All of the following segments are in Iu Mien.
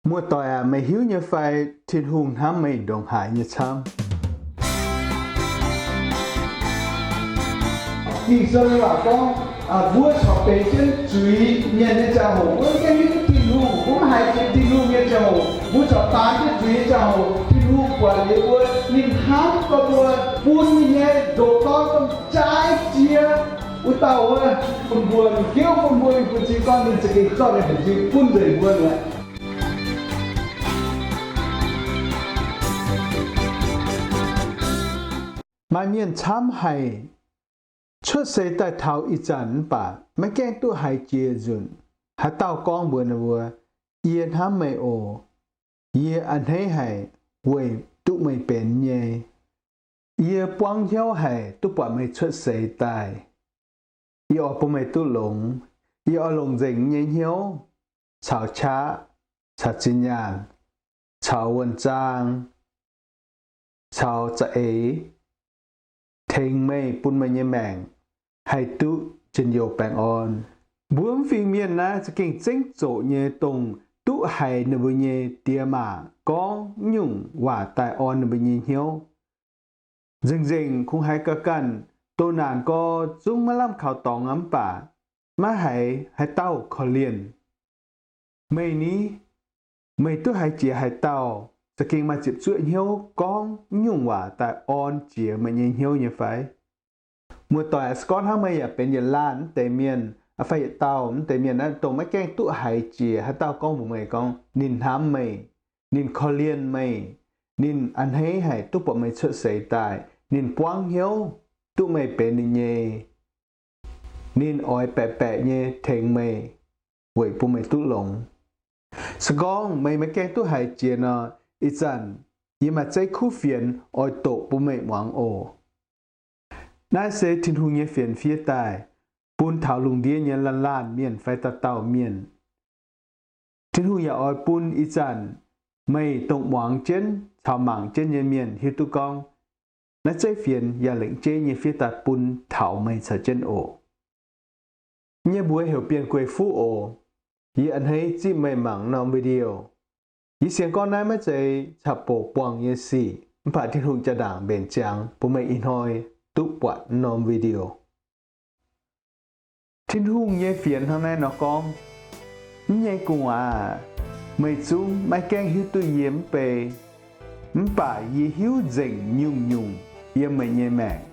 Muoz-doic aac, meih hiuv nyei fai Tin-Hungh hnamv meih ndongc haaix nyei camv? Ging-Sou nyei waac gorngv, mbuo corc benx jienv zuiz-mienh nyei ziangh hoc, mbuo maiv gaengh hiuv duqv Tin-Hungh, mbuo maiv haiz jiex Tin-Hungh nyei ziangh hoc, mbuo corc baamz jienv zuiz nyei ziangh hoc, Tin-Hungh buatc liuz mbuo, ninh hnamv gorx mbuo, bun ninh nyei ndoqc dorn domh jaaix jiex wuov dauh wuov, bun mbuo, ninh heuc bun mbuo, ninh bun cing gorngv ninh za'gengh zorqv ninh nyei nziu bun nzengc mbuo mi'aqv. Maaih mienh camv haic, cuotv seix daaih taux ih zanc mv baac maiv gaengh duqv haiz jiex nzunc. Haaix dauh gorngv mbuox ninh mbuo, Yie hnamv meih oc. Yie a'hneiv haic weic duqv meih benx nyei. Yie buangv hnyouv haic duqv buatc meih cuotv seix daaih. Yie oix bun meih duqv longx. Yie oix longc nzengc nyei hnyouv caux qaqv, caux zinh nyaanh, caux wuonh zaang, caux za'eix, tengx meih bun meih nyei maengc haih duqv njien-youh baengh orn. Mbuo mv fingx mienh naaiv za'gengh zengv zoqc nyei dongh duqv haiz ninh mbuo nyei diex maac gorngv nyungc waac daaih orn ninh mbuo nyei hnyouv. Nzengc-nzengc kungx haiz ga'ganh doh naanc gorx zungv maiv lamh kaux dorngx aqv, mv baac maiv haiz haaix dauh korv-lienh meih ni. Meih duqv haiz jiex haaix dauh za'gengh maaih ziepc zuoqv hnyouv gorngv nyungc waac daaih orn jiex meih nyei hnyouv nyei fai? Muoz-doic, se gorngv hnangv meih yaac benx yietc laanh mv deix mienh, fai yietc dauh mv deix mienh naaiv, dongh maiv gaengh duqv haiz jiex haaix dauh gorngv mbuox meih gorngv ninh hnamv meih, ninh korv-lienh meih, ninh a'hneiv haic duqv buatc meih cuotv seix daaih, ninh buangv hnyouv duqv meih benx ninh nyei, ninh oix baeqc baeqc nyei tengx meih weic bun meih duqv longx. Se gorngv meih maiv gaengh duqv haiz jiex nor, ih zanc yie maaih zeiv kuv fienx oix doqc bun meih muangx oc. Naaiv se Tin-Hungh nyei fienx fiev daaih bun taux lungh ndiev nyei laanh laanh mienh fai dauh dauh mienh. Tin-Hungh yaac oix bun ih zanc meih dongh muangx jienv caux mangc jienv nyei mienh hiuv duqv gorngv, naaiv zeiv fienx yaac lengc jeiv nyei fiev daaih bun taux meih caux jienv oc. Yie mbuox heuc Bienh Gueix Fuqv oc. Yie a'hneiv zipv meih mangc norm video. Yie sienx gorngv naaiv maiv zeiz caqv-bouc buangh nyei sic, mv baac Tin-Hungh jaa-ndaangc mbenc ziangx bun meih ih hnoi duqv buatc norm video. Tin-Hungh nyei fienx hnangv naaiv nor gorngv, Mv nyei gu'nguaaz aac, meih zungv maiv gaengh hiuv duqv yie mv bei, mv baac yie hiuv nzengc nyungc-nyungc yiem meih nyei maengc.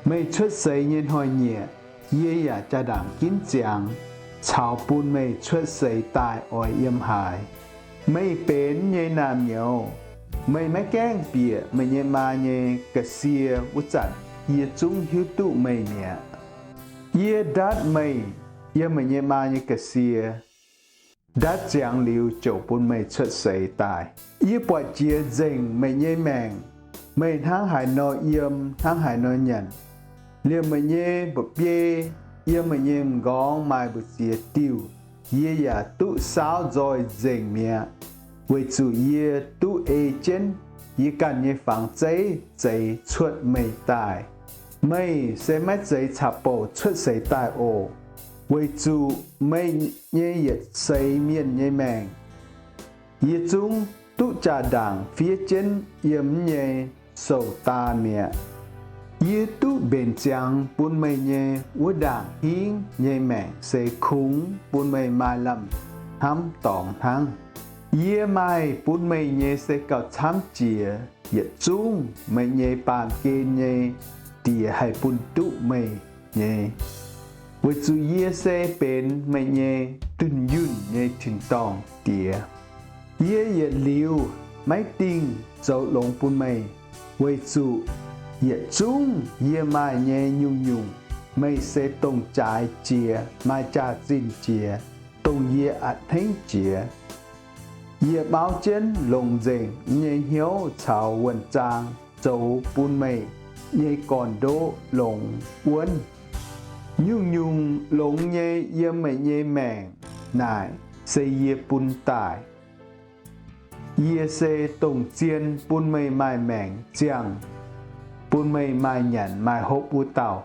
Meih cuotv seix nyei hnoi-nyieqc, yie yaac jaa-ndaangc ginv ziangx caux bun meih cuotv seix daaih oix yiem haaix. Meih benx nyei naamh nyouz, meih maiv gaengh bieqc meih nyei maa nyei ga'sie wuov zanc, yie zungv hiuv duqv meih mi'aqv. Yie ndatv meih yiem meih nyei maa nyei ga'sie, ndatv ziangx liuz ziouc bun meih cuotv seix daaih. Yie buatc jiex nzengc meih nyei maengc, meih hnangv haaix nor yiem, hnangv haaix nor nyanc. Liemh meih nyei mba'biei, yiem meih nyei m'nqorngv maaih mbu'ziex diuh, yie yaac duqv saauv nzoih nzengc mi'aqv, weic zuqc yie duqv ei jienv yie ganh nyei fangx zeiv zeix cuotv meih daaih. Meih se maiv zeiz caqv-bouc cuotv seix daaih oc, weic zuqc meih nyei yietc seix mienh nyei maengc yie zungv duqv jaa-ndaangc fiev jienv yiem mv nyei sou-daan mi'aqv. Yie duqv mbenc ziangx bun meih nyei wuov ndaangc hingv nyei maengc se kungx bun meih maaih lamh hnamv dorngx hnangv. Yie maaih bun meih nyei se gauh camv jiex yietc zungv meih nyei baamh gen nyei diex haih bun duqv meih nyei, weic zuqc yie se benx meih nyei dunh yunh nyei tin-dorngh diex. Yie yietc liuz maiv dingh zoux longx bun meih, weic zuqc yietc zungv yie maaih nyei nyungc-nyungc meih se dongh jaaix jiex, maaih jaax-zinh jiex, dongh yie a'hneiv jiex. Yie mauv jienv longc nzengc nyei hnyouv caux wuonh zaang zoux bun meih nyei gorn-ndoqv longx wuonv. Nyungc-nyungc longx nyei yiem meih nyei maengc naaic se yie bun daaih. Yie se dongh zien bun meih maaih maengc ziangh, bun meih maaih nyanc maaih hopv wuov dauh.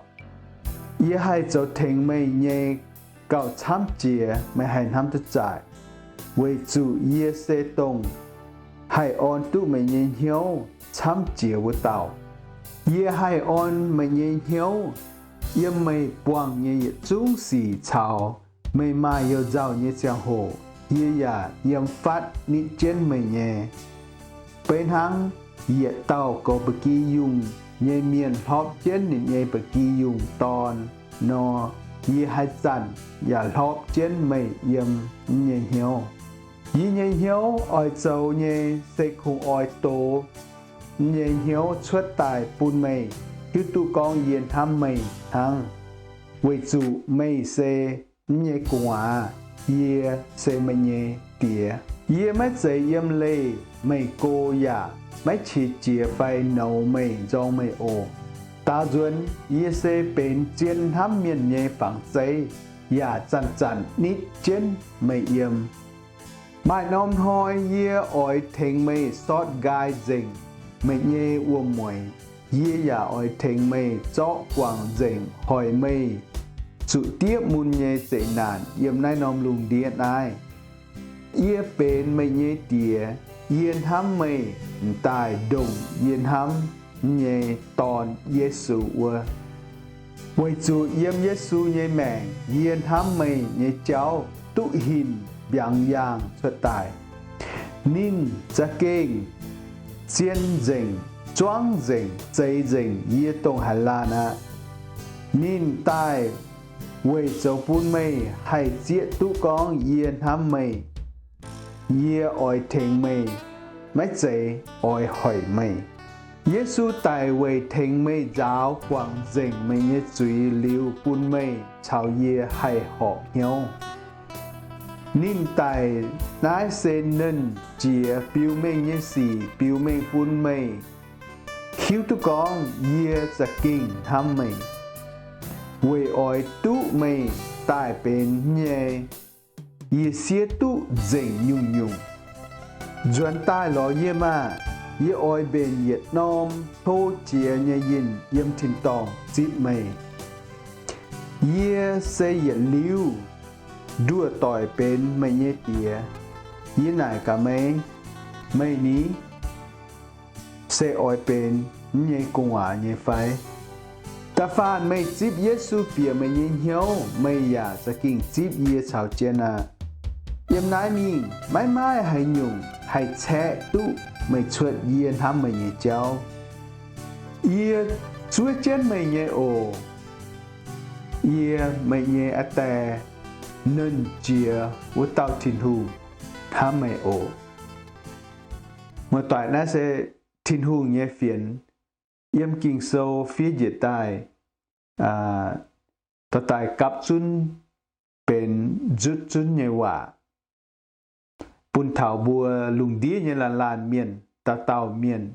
Yie haih zoux tengx meih nyei gauh camv jiex meih haih hnamv duqv zaaic. weic zuqc yie se dongh haih orn duqv meih nyei hnyouv camv jiex wuov dauh. Yie haih orn meih nyei hnyouv yiem meih buangh nyei yietc zungv sic caux meih maaih you-nzauh nyei ziangh hoc, yie yaac yiem fatv nitv jienv meih nyei. Beiv hnangv yietc dauh goux ba'gi yungh nyei mienh hlorpv jienv ninh nyei ba'gi yungh dorn nor, yie haaix zanc yaac hlorpv jienv meih yiem yie nyei hnyouv. Yie nyei hnyouv oix zoux nyei se kungx oix dox yie nyei hnyouv cuotv daaih bun meih hiuv duqv gorngv yie hnamv meih hnangv, weic zuqc meih se yie nyei gu'nguaaz, yie se meih nyei diex. Yie maiv zeiz yiem leih meih go yaac maiv qiex jiez fai nouz meih nzorng meih oc. Daaux nzuonx yie se benx zien hnamv mienh nyei fangx zeiv, yaac zanc-zanc nitv jienv meih yiem. Maaih norm hnoi yie oix tengx meih sortv nqaai nzengc meih nyei wuom-mueic. Yie yaac oix tengx meih zorqv guangc nzengc hoic meih zuqc diev mun nyei zeqc naanc yiem naaiv norm lungh ndiev naaiv. Yie benx meih nyei diex. Yie hnamv meih m'daaih ndongc yie hnamv yie nyei Dorn, Yesu, wuov. Weic zuqc yiem Yesu nyei maengc yie hnamv meih nyei jauv duqv hinc mbiaangx yaangh cuotv daaih. Ninh za'gengh zien nzengc, zuangv nzengc, zeix nzengc yie dongh haaix laanh aqv. Ninh daaih weic zoux bun meih haih zieqv duqv gorngv yie hnamv meih. Yie oix tengx meih, maiv zeiz oix hoic meih. Yesu daic weic tengx meih nzaaux guangc nzengc meih nyei zuiz liuz bun meih caux yie haih horpc hnyouv. Ninh daic naaiv se Nernh Jiex biux mengh nyei sic, biux mengh bun meih hiuv duqv gorngv yie za'gengh hnamv meih, weic oix duqv meih daaih benx nyei yie siev duqv nzengc nyungc-nyungc. Nzuonx daaih lorz yie maah! Yie oix mbenc yietc norm hlo jiex nyei yinh yiem tin-dorngh zipv meih. Yie se yietc liuz nduoh doic benx meih nyei diex. Yie naaic gaax meih, meih ni se oix benx yie nyei gu'nguaaz nyei fai? Da'faanh meih zipv Yesu bieqc meih nyei hnyouv, meih yaac za'gengh zipv yie caux jienv aqv. Yiem naaiv mingh maiv maaih haaix nyungc haih caeqv duqv meih cuotv yie hnamv meih nyei jauv. Yie zuov jienv meih nyei oc. Yie, meih nyei aa Die, Nernh Jiex wuov dauh Tin-Hungh, hnamv meih oc. Muoz-doic, naaiv se Tin-Hungh nyei fienx. Yiem Ging-Sou fiev njiec daaih, dorh daaih gapv zunv benx nzutv zunv nyei waac bun taux mbuo lungh ndiev nyei laanh laanh mienh, dauh dauh mienh.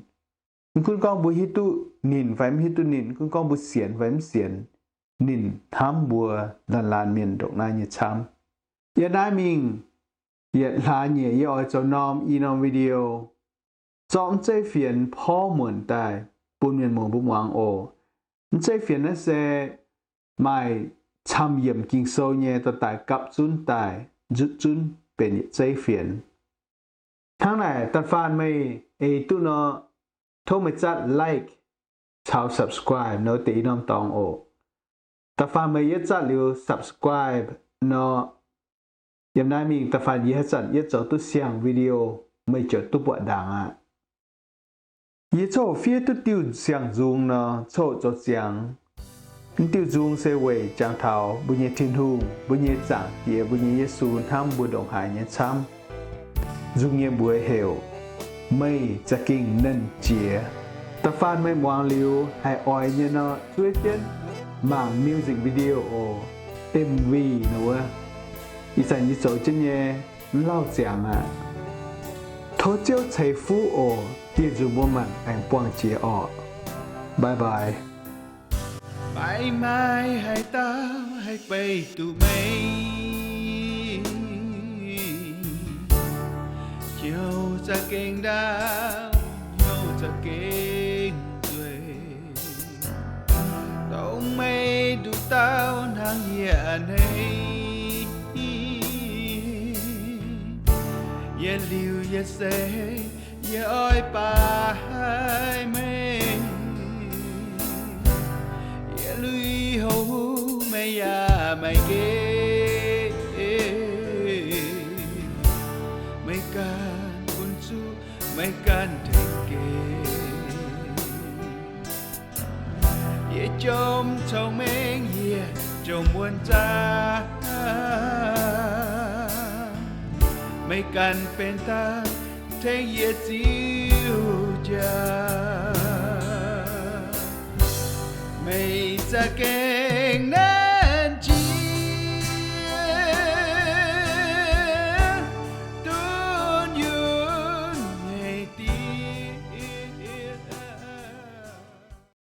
Mv gunv gorngv mbuo hiuv duqv ninh fai mv hiuv duqv ninh, mv gunv gorngv mbuo sienx fai mv sienx, ninh hnamv mbuo laanh laanh mienh ndongc naaiv nyei camv. Yiem naaiv mingh yietc hlaax nyeic yie oix zoux norm i norm video zorqv mv zeiv fienx porv muonc daaih bun mienh muoz mbuo muangx oc. Mv zeiv fienx naaiv se maaih camv yiemc Ging-Sou nyei dorh daaih gapv zunv daaih nzutv zunv benx yietc zeiv fienx. Hnangv naaic, da'faanh meih eix duqv nor, tov meih zatv like caux subscribe nor deix i norm dorngx oc. Da'faanh meih yietv zatv liuz subscribe nor, yiem naaiv mingh da'faanh yie haaix zanc yietv zoux duqv siang video, meih ziouc duqv buatc ndaangc aqv. Yie coqv fiev duqv diuh siang-nzung nor, coqv zoux ziangx. Mv diuh nzung se weic jangx taux mbuo nyei Tin-Hungh, mbuo nyei Zaangc Diex, mbuo nyei Yesu hnamv mbuo ndongc haaix nyei camv. Nzung nyei mbuox heuc Meih Za'gengh Nernh Jiex. Da'faanh meih muangx liuz haih oix nyei nor, zuov jienv mangc music video oc, M V nor wuov. Ih zanc yie zoux jienv nyei, mv lauh ziangx aqv. Tov Ziouv ceix fuqv oc. Dieh nzunc mbuo mangc aengx buangh jiex orqc. Bye bye. Maiv maaih haaix dauh haih beiv duqv meih. Hnyouv za'gengh ndaauv, hnyouv za'gengh nzueic. Dongh meih nduqc dauh hnangv yie a'hneiv. Yietc liuz yietc seix yie oix baaix meih, yietc lui-houx meih yaac maiv nqemh. Meih ganh bun zuqc, meih ganh tengx nqemh. Yie jomc cong-mengh, yie jomc wuonh zaah. Meih ganh benx daaih tengx yie ziux jaax. Meih za'gengh naaiv